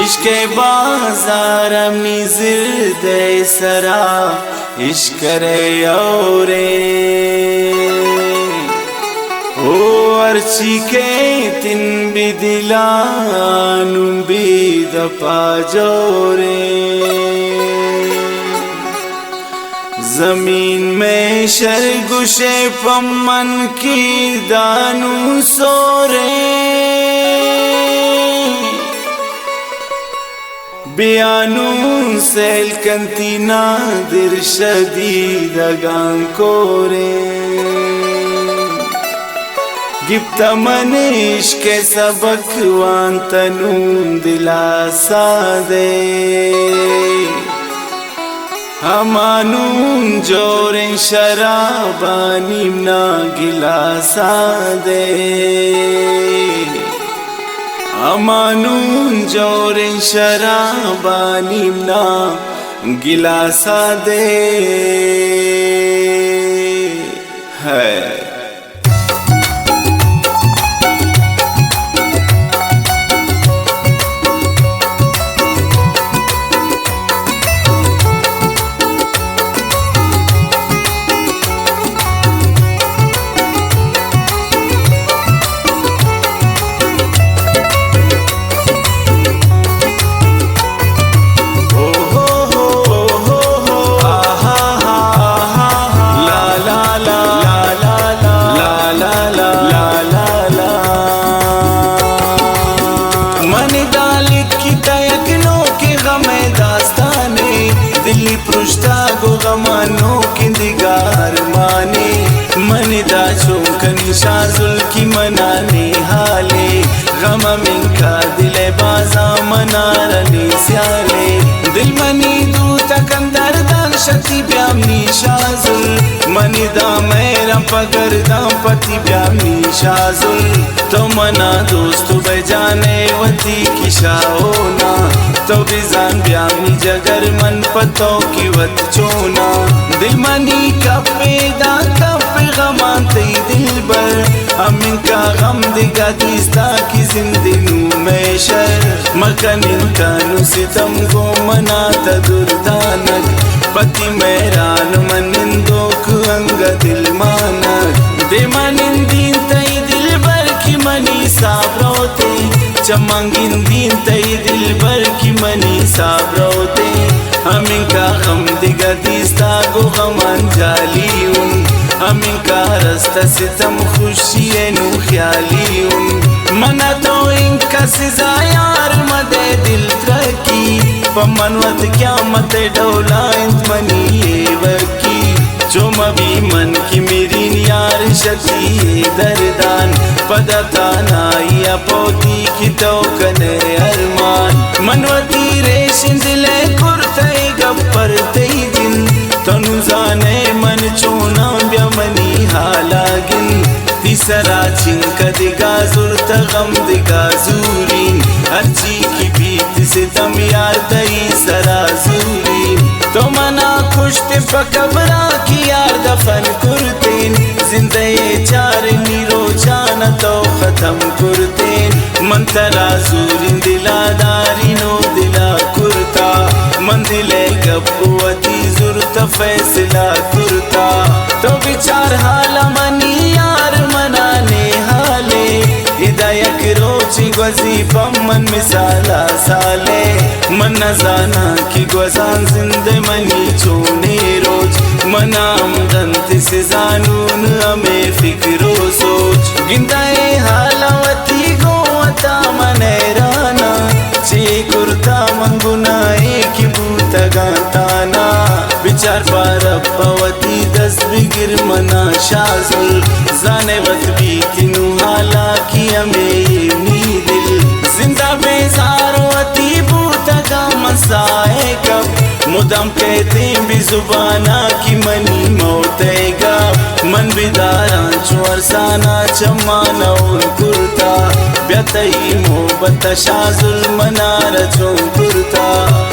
عشق ءِ بازار ءَ منی زرد ءِ سرا اشکر ءِ ہوریں۔ او ہرچی کیت انت بہ دل ءَ نوں بے دپ ءَ جوریں۔ زمین مئے شر گوش ئے پہ من کہ داں نوں سوریں۔ بیا نوں سیل کنت نادر شدید اگاں کوریں۔ گپت من عشق ءِ سبق وانت نوں دل ءَ ساد ءَ۔ ہما نوں جوریں شرابانی نا گلاسا دے، ہما نوں جوریں شرابانی نا گلاسا دے۔ ہے۔ من دا لکھتا یک نوکیں غم ءِ داستانے، دلی پرشتگ و غماں نوکیں دگہ ارمانے۔ من دا چون کنی شازل کہ منا نی حالے، غم منکا دل ءِ بازاں منارا نی سیالے۔ دل منی دوتکن دردان شتی بیا منی شازل، منی دا مہرم پگر داں پتی بیا منی شازل۔ تو منا دوست بہ جانے وتی کشا ہونا، تو بزان بیا منی جگر من پہ تو کہ وت چونا۔ دل منی کپے دا کپ غمان تئی دلبر، ہمینکا غم دگہ دیستا کہ زندے نوں مئے شر۔ مکن انکا نوں ستم گوں منا تدردانک، پتی مہران من نندوک انگا دل مانگ۔ دے ما نندین تئی دلبر کہ منی ساب روتیں، چماں گندین تئی دلبر کہ منی ساب روتیں۔ ہمینکا غم دگہ دیستا گوں غمان جالی اوں، ہمینکا رستہ ستم خوشی ءِ نوں خیالی اوں۔ منا تو انکا سزا یار مدے دل ترکی، پہ من وت قیامت ءِ ڈولا انت منی ایوکی۔ چو مبی من کہ مرین یار شتی دردان، پدا تانائی ءَ پوتی کہ تو کنے ارمان۔ من وتی ریشیں دل ءِ کرتہ گپ پر تئی جند، تو نوں زانے من چوناں، بیا منی حالا گند۔ تی سرا چنکا دگہ زرتہ غم دگہ زورین، ہرچی کہ بیت ستم یار تئی سرا زورین۔ تو منا کشت پہ قبرا کہ یار دفن کرتین، زندہ ءِ چارنی روچان تو ختم کرتین۔ من ترا زورین دلا دارین و دلا کرتا، من دل ءِ گپ وتی زرتہ فیصلہ کرتا۔ تو بچار حالا منی یار منا نی حالے، ادا یک روچے گوزی پہ من مثالا سالے۔ من نزاناں کہ گوزان زند منی چونے روچ، منا ہم دنت سزا نون ہمے فکر و سوچ۔ گندائے حالا وتی گوں وتا من حیراناں، چے کرتا من گناہے کہ بوتگاں تانا۔ بچار پہ رب ءَ وتی دست بگر منا شازل، زانے وت بیت نوں حالا کہ ہمے نی دل۔ زندہ بیزار وتی بوتگاں من ساہے کپ، مدام کہتیں بے زبانا کہ منی موت ءِ گپ۔ من بداراں چو ارسانا چمانا ہول کرتا، بیا تئی محبت ءَ شازل منارا چون کرتا۔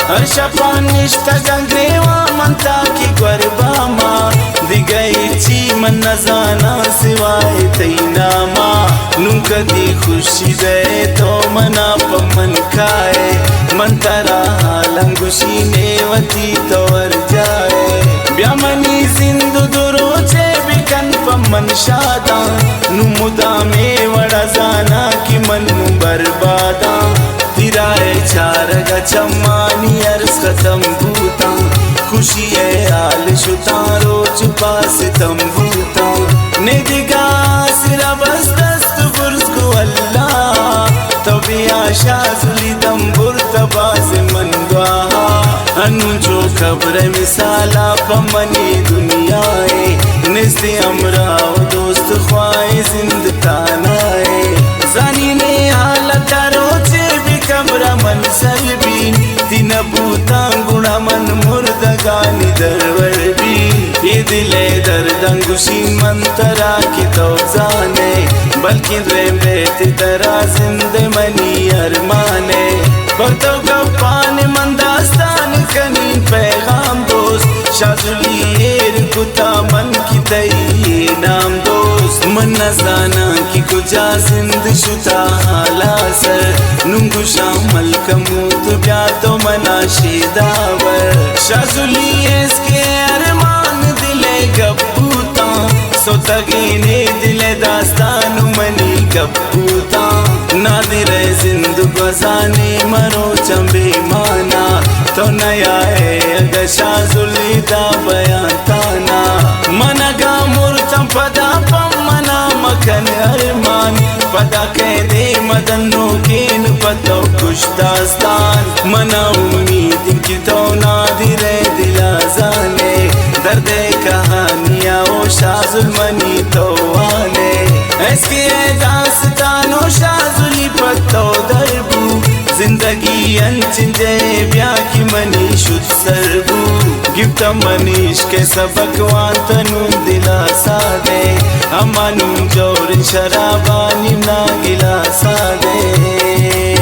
ہر شپا نشتگاں گریوان من تاکہ گور باما، دگہ ہچی من نزاناں سوائے تئی ناما۔ نوں کدی خوشی دئے تو منا پہ من کائے، من ترا حالاں گوشی نے وتی تو ہر جائے۔ بیا منی زند دو روچے بکن پہ من شاداں، نوں مدامے وڑا زاناں کہ من نوں برباداں۔ تیرا اے چارگ ءَ چمانی ارس ختم بوتاں، خوشی ءِ حال شتاں، روچ پاس تم بوتاں۔ نے دگہ آسرا بس دست برز گوں اللہ، تو بیا شازلی دم برت باز من دعا۔ انوں چو قبر ءِ مثالا پہ منی دنیا ءَ، نیست ہمراہ و دوست خواہ زند تانا ءَ۔ زانی نے حالت ءَ روچے بہ قبر ءَ من سر بین، تی نہ بوتاں گڑا من مردگانی درور بین۔ اے دل ءِ درداں گوشین من ترا کہ تو زانئے، بلکیں دریں بیت ترا زند منی ارمان ءَ۔ پر تو گپان من داستان کنین پیغام دوست، شازلی ایر کتا من کہ تئی نام دوست۔ من نزاناں کہ کجا زند شتا حالا سر، نوں گوشاں ملکموت بیا تو منا شیدا بر۔ شازلی ایس کے ارمان دل ءِ گپ بوتاں، ستگین اے دل ءِ داستان منی گپ بوتاں۔ نادر ءِ زند گوزانے مروچاں بے مانا، تو نیائے اگہ شازلی دا بیان تانا۔ من اگاں مرتاں پدا پہ منا مکن ارمان، پدا کئے دیم ءَ دنوکین پہ تو کش داستان۔ منا امید کہ تو نادر ءِ دلا زانئے، درد ءِ کہانیا او شازل منی تو وانئے۔ ایس کے ءِ داستان و شازلی پہ تو در بو، زندگی انچیں جئے بیا کہ منی شت سر بو۔ گپتہ من عشق ءِ سبق وانتہ نوں دلاسا دئے، ہما نوں جور شرابانی نا گلاسا دئے۔